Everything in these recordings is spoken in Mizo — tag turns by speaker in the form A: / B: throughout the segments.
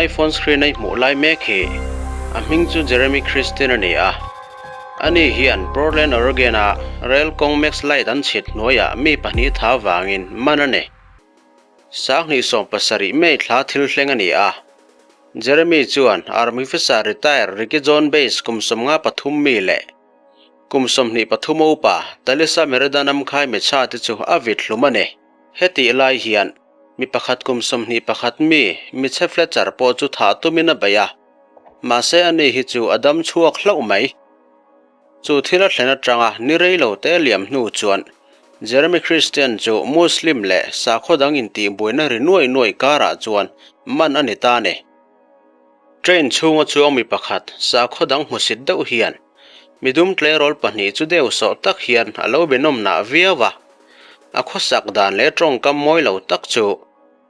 A: Tuna i phone screen a i hmuh lai mek hi a hming chu Jeremy Christian a ni a. Ani hian Portland, Oregon a rel kawng Max Light an chhit hnuaiah mi pahnih tha vangin man a ni. 2017 May thla thil thleng a ni a. Jeremy chuan Army officer retire Ricky John Bass kum 53 mi leh kum 23 upa Talisa Merida Namkhai Mecha te chu a vit hlum a ni. Hetih lai hian mi pakhat kum 21 mi Mitche Fletcher pawh chu thah tumin a bei a, mahse ani hi chu a dam chhuak hlauh mai. Chu thil a thlen atanga ni rei lo te liam hnu chuan Jeremy Christian chu Muslim leh sakhaw dang intihbuaina ri nuai nuai karah chuan man a ni ta a ni. Train chhunga chuang mi pakhat sakhaw dang hmusit deuh hian midum tleirawl pahnih chu deuh sawh tak hian a lo be nawm nah viau a. A khawsak dan leh tawngkam mawi lo tak chu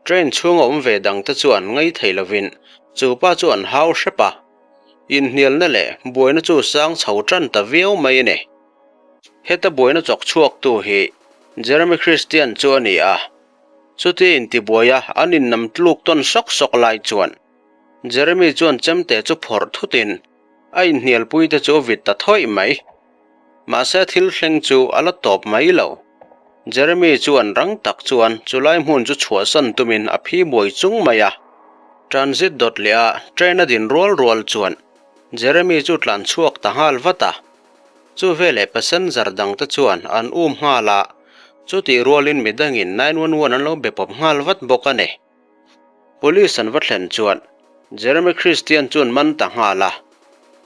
A: train chhunga awm ve dangte chuan ngai thei lovin chu pa chu an hau hrep a. Inhnialna leh buaina chu sang chho tan ta viau mai a ni. Heta buaina chawk chhuaktu hi Jeremy Christian chu a ni a. Chutia intibuaia an innam tluk tawn sawk sawk lai chuan Jeremy chuan chemte chu phawrh thutin a inhnialpuite chu a vit ta thawih mai. Mahse thil thleng chu a la tawp mai lo. Jeremy chuan rang tak chuan chulai hmun chu chhuahsan tumin a phi buai chung mai a. Transit dawt leh a train a din rual rual chuan Jeremy chu tlan chhuak ta nghal vat a. Chu veleh passenger dangte chuan an um nghal a, chutih rualin midangin 911 an lo be pawp nghal vat bawk a ni. Police an va thlen chuan Jeremy Christian chuan man ta nghal a,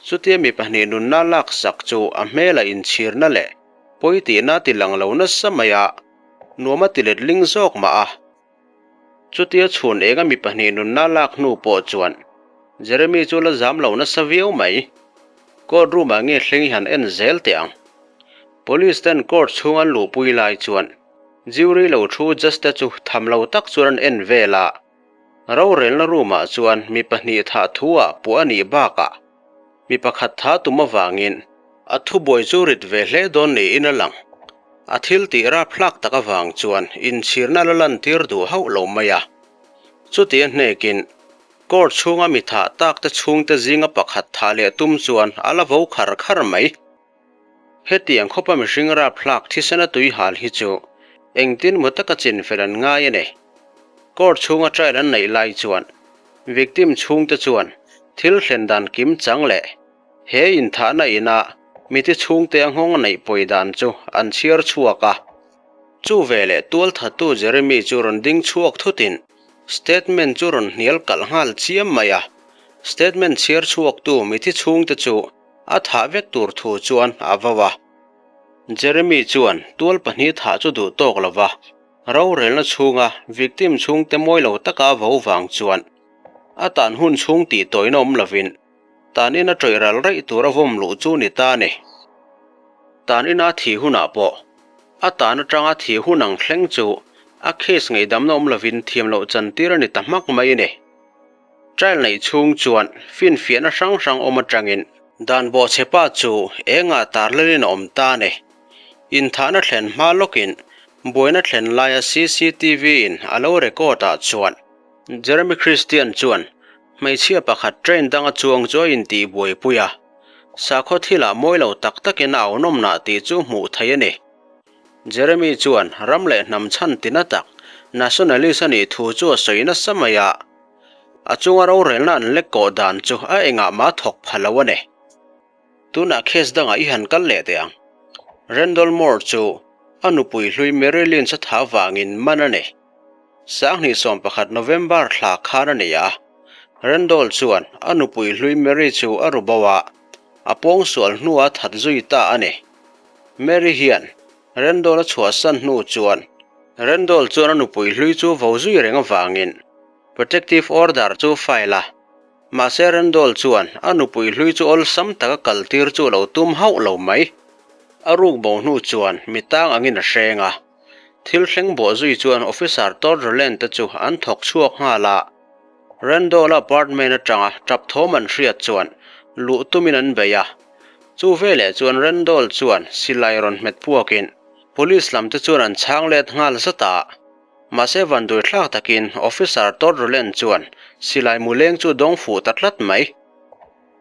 A: chutia mi pahnih nunna laksak chu a hmela inchhirna leh pawi tihna ti lang lo nasa mai a, nuam a ti let ling zawk mah a. Chutia chhun enga mi pahnih nunna lak hnu pawh chuan Jeremy chu la zam lo nasa viau mai. Court room ah nge thleng i han en zel teh ang. Police ten court chhung an luhpui lai chuan Jury lo thu judge te chu tham lo tak chuan an en vel a. Rorelna room ah chuan mi pahnih thah thu ah puah a nih bakah mi pakhat tha tum avangin a thubuai chu rit ve hle dawn niin a lang. A thil tih rapthlak tak avang chuan inchhirna la lantir duh hauh lo mai a. Chuti a hnekin court chhunga mi thah tak te chhungte zinga pakhat thah leh tum chuan a la vo khar khar mai. Hetiang khawpa mihring rapthlak thisena tui hal hi chu engtin maw taka chinfel an ngai a ni. Court chhunga trial an neih lai chuan victim chhungte chuan thil thlen dan kim chang leh he inthahna ina miti chhungte a nghawng a neih pawi dan chu an chhiar chhuak a. Chu veleh tualthattu Jeremy chu rawn ding chhuak thutin statement chu rawn hnial kalh nghal chiam mai a. Statement chhiar chhuaktu mithi chhungte chu a thah vek tur thu chuan a vau a. Jeremy chuan tual pahnih thah chu duh tawk lo va, rorelna chhunga victim chhungte mawi lo taka a vo vang chuan a tan hun chhung tih tawina awm lovin tan ina tawih ral raih tur a vawm luh chu ni ta a ni. Tan ina thih hunah pawh a tan atanga thih hun ang thleng chu a case ngaihdamna awm lovin thiam loh chantir a ni ta hmak mai a ni. Trial neih chhung chuan finfiahna hrang hrang awm atangin dan bawhchhe pa chu engah tarlalin a awm ta a ni. Inthahna thlen hma lawkin buaina thlen laia CCTV in a lo record ah chuan Jeremy Christian chuan hmeichhia pakhat train danga chuang chu a intih buaipui a, sakhaw thilah mawi lo tak takin a aunawmnah tih chu hmuh theih a ni. Jeremy chuan ram leh hnam chhan tina tak nationalist a nih thu chu a sawi nasa mai a, a chunga rorelna an lek kawh dan chu a engah mah thawk pha lo a ni. Tunah case dangah i han kal leh teh ang. Randall Moore chu a nupui hlui Mary Lynch a thah vangin man a ni. 2011 November thla khan a ni a, Randall chuan a nupui hlui Mary chu a ru bo a, a pawngsual hnuah a that zui ta a ni. Mary hian Randall a chhuahsan hnu chuan Randall chuan a nupui hlui chu vo zui reng avangin protective order chu file a, mahse Randall chuan a nupui hlui chu awlsam taka kaltir chu a lo tum hauh lo mai. A ruk bo hnu chuan mi tang angin a hreng a, thil thleng bawh zui chuan Officer Todd Rowland te chu an thawk chhuak nghal a. Randall-a apartment atanga tap thawm an hriat chuan luh tumin an bei a, chu veleh chuan Randall chuan silai rawn hmet puakin Police lam te chuan an chhang let nghal zat a. Mahse vanduai thlak takin Officer Todd Rowland chuan silai mu leng chu dawng fuh ta tlat mai.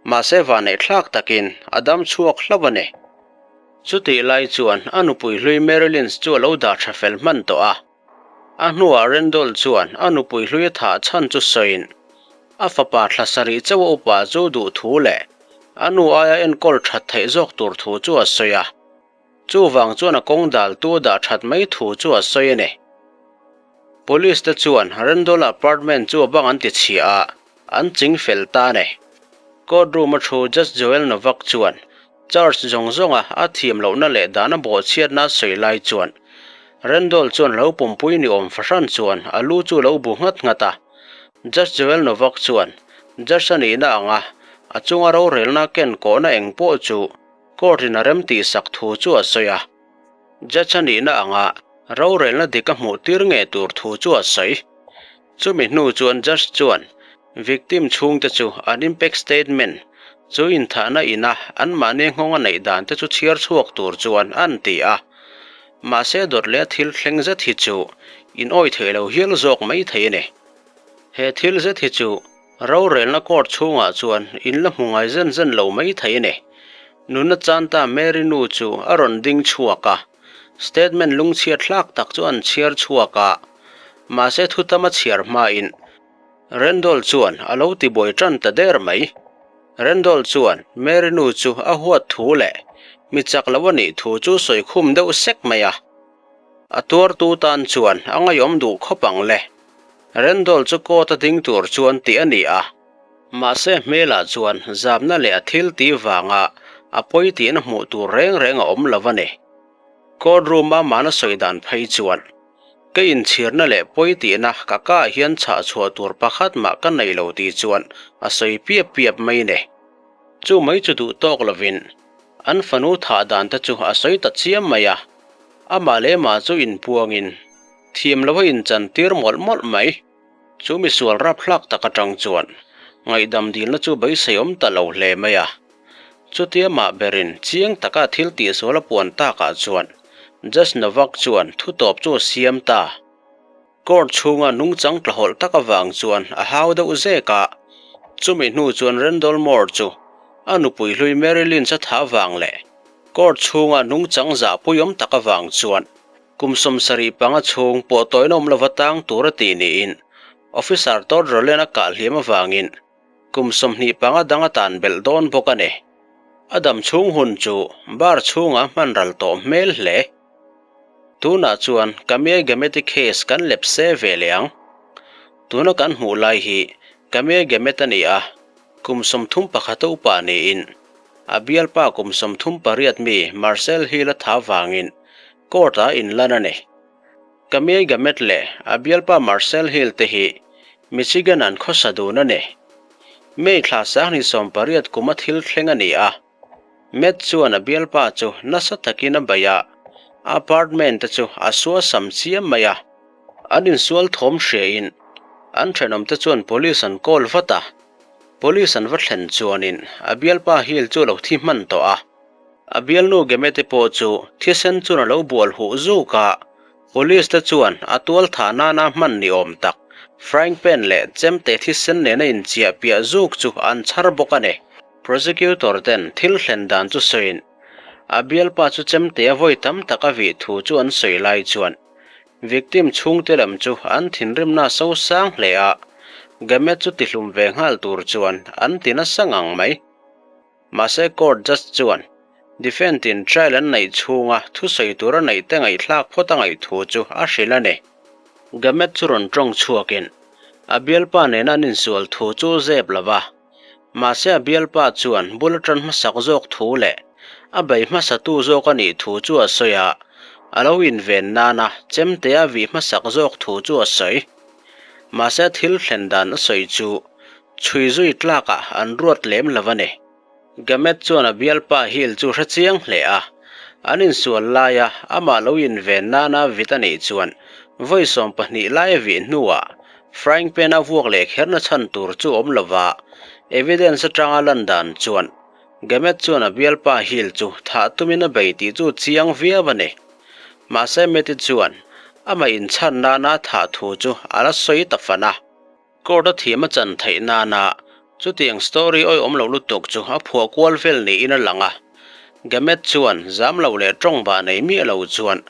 A: Mahse vanneih thlak takin a dam chhuak hlauh a ni. Chutih lai chuan a nupui hlui Mary Lynch chu a lo dah tha fel hman tawh a. A hnuah Randolph chuan a nupui hlui a thah chhan chu sawiin a fapa thla sarih chauh a upa chu duh thu leh a nu aia enkawl that theih zawk tur thu chu a sawi a. Chuvang chuan a kawng daltu a dah that mai thu chu a sawi a ni. Police te chuan Randolph apartment chu a bang an ti chhia a, an ching fel ta a ni. Court room a thu Judge Joel Novak chuan Charge zawng zawnga a thiam lohna leh dan a bawhchhiatna a sawi lai chuan Randolph chuan lo pumpui ni awm fahran chuan a lu chu lo bu nghat nghat a. Judge Joel Novak chuan Judge a nihna anga a chunga rorelna ken kawhna eng pawh chu Court in a rem tihsak thu chu a sawi a. Judge a nihna anga rorelna dik a hmuh tir nge tur thu chu a sawi. Chumi hnu chuan Judge chuan victim chhungte chu an impact statement chu inthahna ina anmahni nghawng a neih dan te chu chhiar chhuak tur chuan an ti a. Mahse dawt leh a thil thleng zet hi chu in awih theih lo hial zawk mai thei a ni. He thil zet hi chu rorelna court chhungah chuan in la hmu ngai zen zen lo mai thei a ni. Nunna chanta Mary nu chu a rawn ding chhuak a. Statement lungchhiat hlak tak chu an chhiar chhuak a, mahse thu tam a chhiar hmain Randolph chuan a lo tibuai tan ta der mai. Randolph chuan Mary nu chu a huat thu leh mi chak lo a nih thu chu sawi khum deuh sek mai a. A tuartu tan chuan a ngaihawm duh khawp ang le. Randolph chu court a ding tur chuan tih a ni a. Mahse hmelah chuan zapna leh a thil tih vanga a pawi tihna hmuh tur reng reng a awm lo a ni. Court room a mahna sawi dan phei chuan ka inchhirna leh pawi tihna ka ka ah hian chhah chhuah tur pakhat mah ka nei lo tih chuan a sawi piap piap mai ni. Chu mai chu duh tawk lovin an fanu thah dan te chu a sawi ta chiam mai a, amah leh mah chu inpuangin thiam lo a inchantir mawlh mawlh mai. Chu misual raphlak tak atang chuan ngaihdam dilna chu beisei awm ta lo hle mai a. Chutia mah berin chiang taka thil tihsual a puan takah chuan Judge Novak chuan thutawp chu a siam ta. Court chhunga nungchang tlahawlh tak avang chuan a hau deuh zek a. Chumi hnu chuan Randall Moore chu a nupui hlui Mary Lynch a thah vang leh court chhunga nungchang zahpuiawm tak avang chuan Kum 75 chhung pawh tawina awm lova tang tur a tih niin Officer Todd Rowland a kah hliam avangin kum 25 dang a tan belh dawn bawk a ni. A dam chhung hun chu bar chhungah hman ral tawh hmel hle. Tunah chuan Kamie Gameti case kan lep se ve leh ang. Tuna kan hmuh lai hi Kamie Gamet a ni a, kum 31 a upa niin a bialpa kum 38 mi Marcel Hill a tha vangin Court-ah inlan a ni. Camille Gamet leh a bialpa Marcel Hill te hi Michigan an khawsa dun a ni. May thla 2018 kum a thil thleng a ni a. Matt chuan a bialpa chu nasa takin a bei a, a apartment te chu a suasam chiam mai a. An insual thawm hriain an thenawmte chuan police an call vat a. Police an va thlen chuanin a bialpa Hill chu a lo thi hman tawh a. A bialnu Gemete pawh chu thisen chuan a lo bual huh zuk a, Police te chuan a tual thah nana hman ni awm tak frying pan leh chemte thisen nena inchiah piah zuk chu an chhar bawk a ni. Prosecutor ten thil thlen dan chu sawiin a bialpa chu chemte a vawi tam tak a vih thu chu an sawi lai chuan victim chhungte lam chu an thinrimna a so sang hle a, Gemet chu tihlum ve nghal tur chuan an ti nasa ngang mai. Mahse court judge chuan defend in trial an neih chhunga thusawi tur a neih te ngaihthlak phawt a ngaih thu chu a hrilh a ni. Gamet chu rawn tawng chhuakin a bialpa nena an insual thu chu zep lo va. Mahse a bialpa chuan bul atan hmasak zawk thu leh a bei hmasatu zawk a nih thu chu a sawi a, a lo inven nana chemte a vih hmasak zawk thu chu a sawi. Mahse thil thlen dan a sawi chu Chhui zui tlakah an ruat lem lo a ni. Gamet chuan a bialpa Hill chu hre chiang hle a, an insual laia amah lo inven nana vit a nih chuan vawi 12 lai a vih hnuah frying pan a vuak leh kherna chhan tur chu awm lo va, evidence atanga lan dan chuan Gamet chuan a bialpa Hill chu thah tumin a bei tih chu chiang viau a ni. Mahse Matty chuan. Amah inchhan nana a thah thu chu a la sawi ta fan a. Court a thiam a chan theih nana chutiang story awihawm lo lutuk chu a phuah kual vel niin a lang a. Gamet chuan zam lo leh tawng bah nei miah lo chuan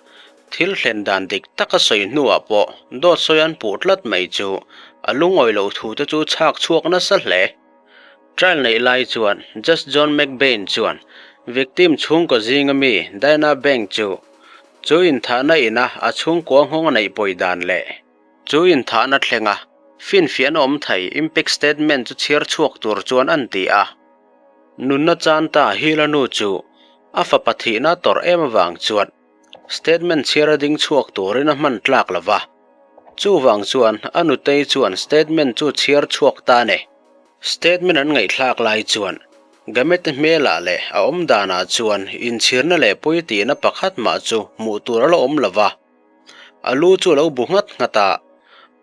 A: thil thlen dan dik tak a sawi hnuah pawh dawt sawi an puh tlat mai chu a lungawi loh thu te chu chhak chhuak nasa hle. Trial neih lai chuan Judge John McBain chuan victim chhungkaw zinga mi Diana Bank chu chu inthahna ina a chhungkua nghawng a neih pawi dan leh chu inthahna thlenga finfiahna awm thei impact statement chu chhiar chhuak tur chuan an ti a. Nunna chan ta Hila nu chu a fapa thihna tawrh em avang chuan statement chhiar a ding chhuak turin a hman tlak lo va. Chuvang chuan a nutei chuan statement chu chhiar chhuak ta a ni. Statement an ngaihthlak lai chuan Gamete hmelah leh a awm danah chuan inchhirna leh pawi tihna pakhat mah chu hmuh tur a la awm lo va. A lu chu a lo bu nghat nghat a,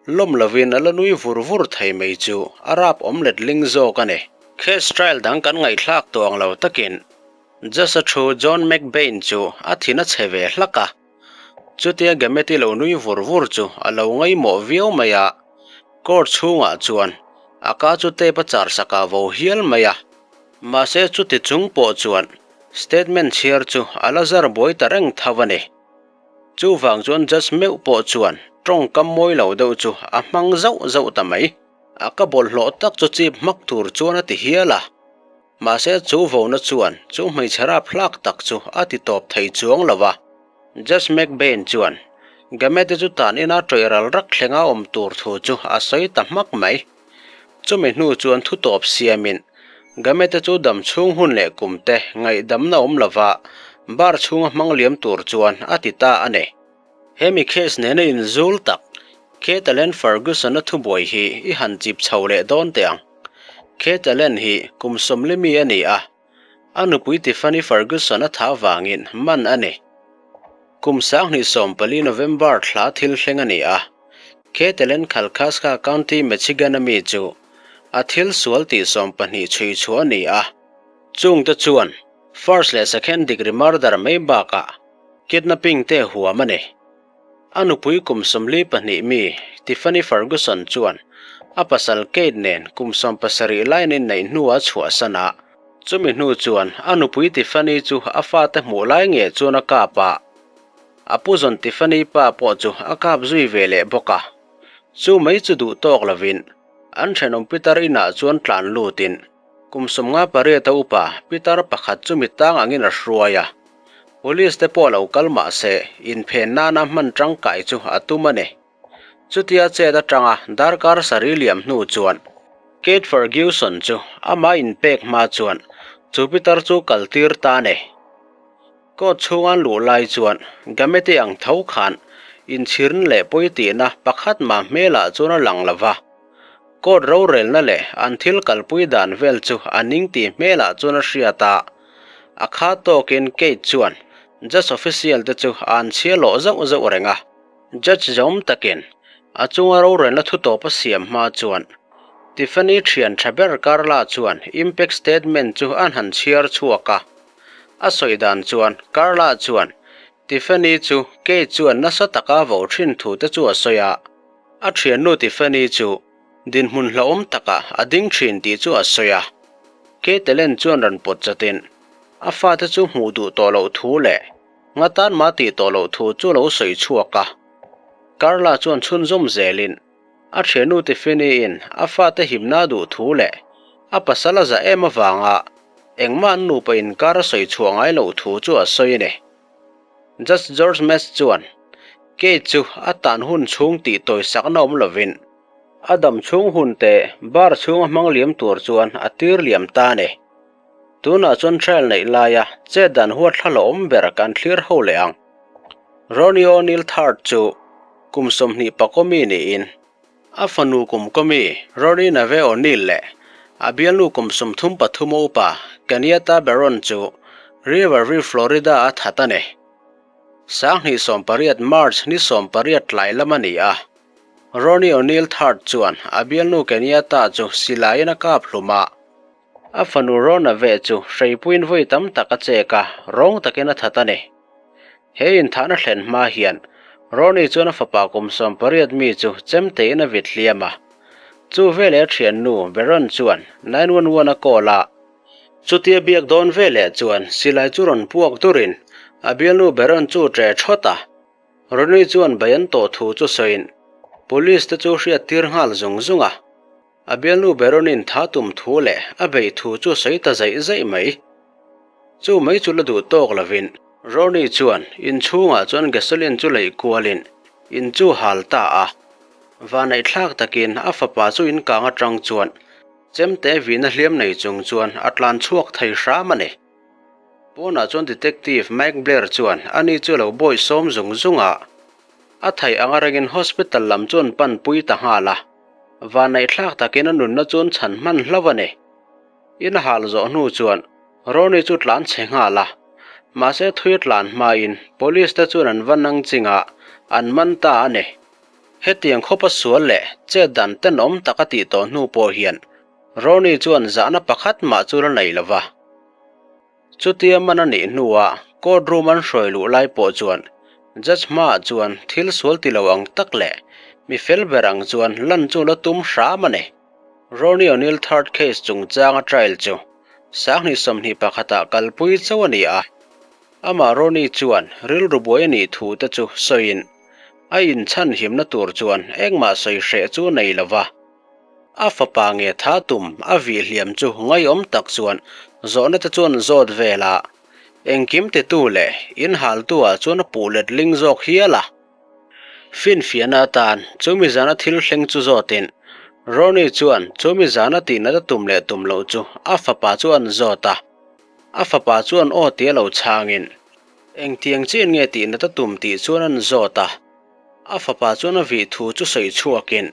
A: lawm lovin a la nui vur vur thei mai chu a rap awm letling zawk a ni. Case trial dang kan ngaihthlak tawh ang lo takin Judge a thu John McBain chu a thin a chhe ve hlak a. Chutia Gameti lo nui vur vur chu a lo ngaihmawh viau mai a, court chhungah chuan a ka chu tape a char sak ah vo hial mai a. Mahse chuti chung pawh chuan statement chhiar chu a la zar buai ta reng tho a ni. Chuvang chuan judge meuh pawh chuan tawngkam mawi lo deuh chu a hmang zauh zauh ta mai. A ka bawlhhlawh tak chu chip hmak tur chuan a ti hial a. Mahse chu vona chuan chu hmeichhe rap hlak tak chu a ti tawp thei chuang lo va. Judge McBain chuan Gamete chu tan ina tawih ral rak thlenga awm tur thu chu a sawi ta hmak mai. Chumi hnu chuan thu tawp siamin Gamete chu dam chhung hun leh kum te ngaihdamna awm lova bar chhunga hmang liam tur chuan a ti ta a ni. Hemi case nena inzul tak Kate Allen Ferguson-a thubuai hi i han chip chho leh dawn teh ang. Kate Allen hi kum sawmli mi a ni a, a nupui Tiffany Ferguson a thah vangin man a ni. Kum 2014 November thla thil thleng a ni a, Kate Allen Kalkaska County, Michigan-a mi chu a thil sual tih 12 chhui chhuah a ni a, chungte chuan first leh second degree murder mai bakah Kidnapping te huam a ni. A nupui kum 42 mi Tiffany Ferguson chuan a pasal Kate nen kum 17 lai an inneih hnuah chhuahsan a. Chumi hnu chuan a nupui Tiffany chu a fate hmuh lai nge chuan a kap a. A puzawn Tiffany pa pawh chu a kap zui ve leh bawk a. Chu mai chu duh tawk lovin an thenawm pitar inah chuan tlan lutin Kum 58 a upa pitar pakhat chu mi tang angin a hruai a, Police te pawh lo kal mah se inphen nana hman tangkai chu a tum a ni. Chutia chet atanga darkar sarih liam hnu chuan Kate Ferguson chu amah inpek hma chuan chu pitar chu kal tir ta a ni. Court chhunga an luh lai chuan Gamete ang tho khan inchhirna leh pawi tihna pakhat mah hmelah chuan a lang lo va. Court rorelna leh an thil kalpui dan vel chu a ning tih hmelah chuan a hriat a. A kha tawkin Kate chuan Judge official te chu a an chhia lawh zauh zauh reng a. Judge zawm takin a chunga rorelna thutawp a siam hma chuan Tiffany thian tha ber Carla chuan impact statement chu an han chhiar chhuak a. A sawi dan chuan Carla chuan Tiffany chu Kate chuan nasa taka vo thin thu te chu a sawi a, a thiannu Tiffany chu dinhmun hlauhawm takah a ding thin tih chu a sawi a. Kate Ellen chuan rawn pawt chatin a fate chu hmuh duh tawh loh thu leh ngatan mah tih tawh loh thu chu a lo sawi chhuak a. Carla chuan chhunzawm zelin A thiannu Tiffany-in a fate himna a duh thu leh a pasal a za em avanga engmah an nupa inkar a sawi chhuah ngai loh thu chu a sawi a ni. Judge George Metz chuan Kate chu a tan hun chhung tih tawisakna awm lovin a dam chhung hun te bar chhunga hmang liam tur chuan a tir liam ta a ni. Tunah chuan trial neih laia chet dan huat thla la awm ber kan thlir ho leh ang. Ronnie O'Neil Third chu kum 20 pakawmi niin a fanu kum kawmi Rory Nave O'Neil leh a bialnu kum 33 a upa Kenyatta Barron chu Riverview, Florida a that a ni. 2018 March ni 18 tlai lam a ni a. Ronnie O'Neil Third chuan a bialnu Kenyatta chu silaiin a kap hlum a. A fanu Rona ve chu hreipuiin vawi tam tak a chek a, rawng takin a that a ni. He inthahna thlen hma hian Ronnie chuan a fapa kum 18 mi chu chemtein a vit hliam a. Chu veleh a thiannu Baron chuan 911 a call a. Chutia biak dawn veleh chuan silai chu rawn puak durin a bialnu Baron chu ṭe ṭhawt a. Ronnie chuan bai an tawh thu chu sawiin Police te chu hriat tir nghal zung zung a. A bialnu Baronin tha tum thu leh a beih thu chu sawi ta zaih zaih mai. Chu mai chu la duh tawk lovin Ronnie chuan inchhungah chuan gasoline chu leih kualin in chu hal ta a. Vanaihthlak takin a fapa chu inkang atang chuan chemte vihna hliam nei chung chuan a tlan chhuak thei hram a ni. Pawnah chuan Detective Mike Blair chuan ani chu a lo bawih sawm zung zung a. A theih anga rengin hospital lam chu an panpui ta nghal a. Vanneihthlak takin a nunna chu an chhan hman hlauh a ni. In a hal zawh hnu chuan Ronnie chu tlan chhe nghal a. Mahse thui a tlan hmain police te chuan an va nang chingah an man ta a ni. Hetiang khawpa sual leh chet dan tenawm tak a tih tawh hnu pawh hian Ronnie chuan zahna pakhat mah chu la nei lo va. Chutia man a nih hnuah court room an hruai luh lai pawh chuan judge hmaah chuan thil sual ti lo ang tak leh mi fel ber ang chuan lan chu la tum hram a ni. Ronnie O'Neil third case chungchanga trial chu sanghnih 21 ah kalpui chauh a ni a. Amah Ronnie chuan rilru buai a nih thu te chu sawiin a inchhanhimna tur chuan engmah sawi hreh chu a nei lo va. A fapa nge tha tum a vih hliam chu ngaiawm tak chuan zawhna te chuan zawt vel a, engkim titu leh inhaltu ah chuan a puh let ling zawk hial a. Finfiahna atan chumi zana thil thleng chu zawtin Ronnie chuan chumi zana tihnat a tum leh tum loh chu a fapa chu an zawt a, a fapa chuan aw tia lo chhangin engtiang chian nge tihnat a tum tih chuan an zawt a, a fapa chuan a vih thu chu sawi chhuakin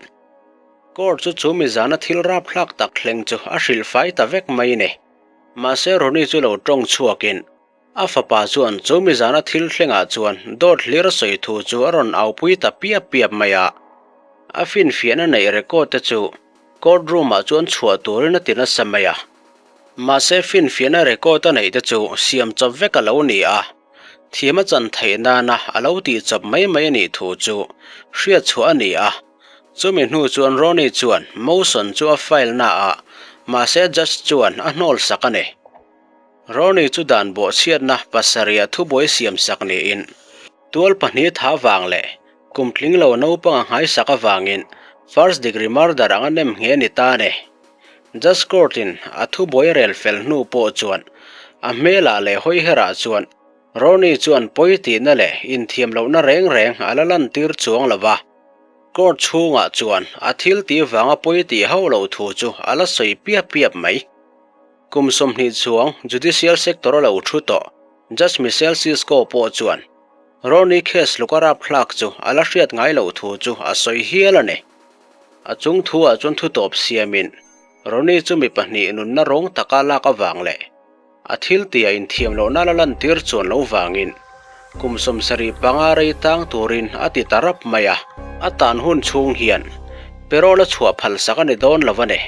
A: Court chu chu mi zana thil rapthlak tak thleng chu a hrilh fai ta vek mai ni. Mahse Ronnie chu lo tawng chhuakin a fapa chuan chu mi zana thil thlengah chuan dawt hlir a sawi thu chu a rawn aupui ta piap piap mai a. A finfiahna neih record te chu court room ah chuan chhuah turin a ti nasa mai a. Mahse finfiahna record a neih te chu siam chawp vek a lo ni a. Thiam a chan theih nana a lo tih chawp mai mai a nih thu chu hriat chhuah a ni a. Chumi hnu chuan Ronnie chuan motion chu a file na a, mahse judge chuan a hnawl sak a ni. Ronnie chu dan bawhchhiatna pasarih thubuai siam sak niin tual pahnih tha vang leh kum tling lo naupang a nghaisak avangin first degree murder anga nem nghe ni ta a ni. Judge court in a thubuai rel fel hnu pawh chuan a hmelah leh hawiherah chuan Ronnie chuan pawi tihna leh inthiam lohna reng reng a la lantir chuang lo va. Court chhungah chuan a thil tih vanga pawi tih hauh loh thu chu a la sawi piap piap mai. Kum 20 chuang judicial sector a lo thu tawh Judge Michelle Sisco pawh chuan Ronnie case luka rapthlak chu a la hriat ngai loh thu chu a sawi hial a ni. A chung thuah chuan thu tawp siamin Ronnie chu mi pahnih nunna rawng taka lak avang leh A thil tia inthiam lohna la lantir chuan lo vangin kum 75 rei tang turin a ti ta rap mai a, a tan hun chhung hian parole a chhuah phalsak a ni dawn lo a ni.